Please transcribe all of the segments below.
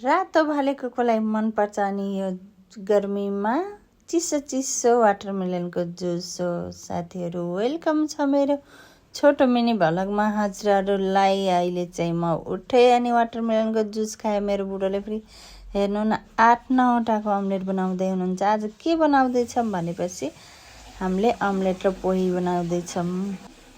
रातो भालेको कोलाई मनपर्छ अनि यो गर्मीमा चिसो चिसो वाटरमेलनको जुस हो। साथीहरू वेलकम छ मेरो छोटो मिनी भ्लगमा हजुरहरूलाई। अहिले चाहिँ म उठेँ अनि वाटरमेलनको जुस खाएँ। मेरो बुढोले फेरि हेर्नु न 8-9वटाको अम्लेट बनाउँदै हुनुहुन्छ। आज के बनाउँदैछौँ भनेपछि हामीले अम्लेट र पोही बनाउँदैछौँ।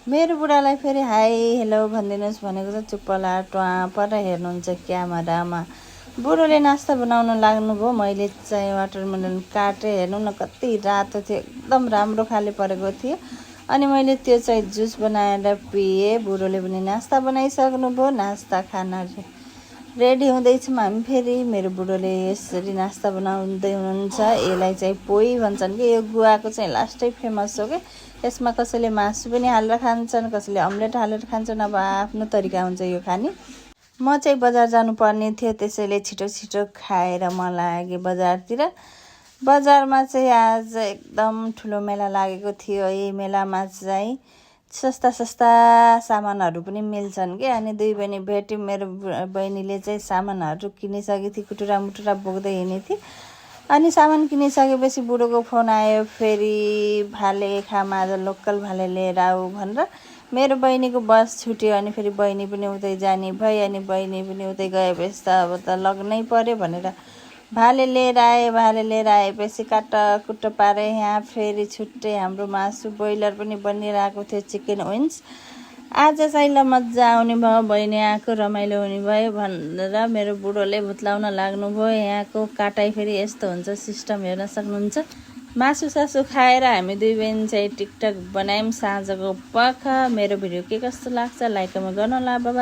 मेरो बुढालाई फेरि हाई हेलो भनिदिनुहोस् भनेको चाहिँ चुप्प ला ट्वा पर हेर्नुहुन्छ क्यामेरामा। बुढोले नास्ता बनाउन लाग्नुभयो। मैले चाहिँ वाटरमेलन काटेँ। हेर्नु न कति रातो थियो, एकदम राम्रो खाले परेको थियो। अनि मैले त्यो चाहिँ जुस बनाएर पिएँ। बुढोले पनि नास्ता बनाइसक्नुभयो। नास्ता खाना रेडी हुँदैछौँ हामी फेरि। मेरो बुढोले यसरी नास्ता बनाउँदै हुनुहुन्छ। यसलाई चाहिँ पोही भन्छन् कि यो गुवाको चाहिँ लास्टै फेमस हो कि। यसमा कसैले मासु पनि हालेर खान्छन्, कसैले अम्लेट हालेर खान्छन्। अब आफ्नो तरिका हुन्छ यो खाने। म चाहिँ बजार जानुपर्ने थियो, त्यसैले छिटो छिटो खाएर म लागेँ बजारतिर। बजारमा चाहिँ आज एकदम ठुलो मेला लागेको थियो। यही मेलामा चाहिँ सस्ता सस्ता सामानहरू पनि मिल्छन् कि। अनि दुई बहिनी भेट्यौँ। मेरो बहिनीले चाहिँ सामानहरू किनिसकेको थियो, कुटुरा मुटुरा बोक्दै हिँडेको थियो। अनि सामान किनिसकेपछि बुढोको फोन आयो, फेरि भाले खामा आज लोकल भाले लिएर आऊ भनेर। मेरो बहिनीको बस छुट्यो अनि फेरि बहिनी पनि उतै जाने भयो। अनि बहिनी पनि उतै गएपछि त अब त लग्नै पर्यो भनेर भाले लिएर आएँ। भाले लिएर आएपछि काटकुट पारेँ। यहाँ फेरि छुट्टै हाम्रो मासु ब्रोइलर पनि बनिरहेको थियो, चिकन विङ्स। आज चाहिँ ल मजा आउने भयो, बहिनी आएको रमाइलो हुने भयो भनेर मेरो बुढोले भुत्लाउन लाग्नुभयो। यहाँको काटाइ फेरि यस्तो हुन्छ, सिस्टम हेर्न सक्नुहुन्छ। मासु सासु खाएर हामी दुई बहिनी चाहिँ टिकटक बनायौँ साँझको पख। मेरो भिडियो के कस्तो लाग्छ लाइक कमेन्ट गर्नु होला। बाबा।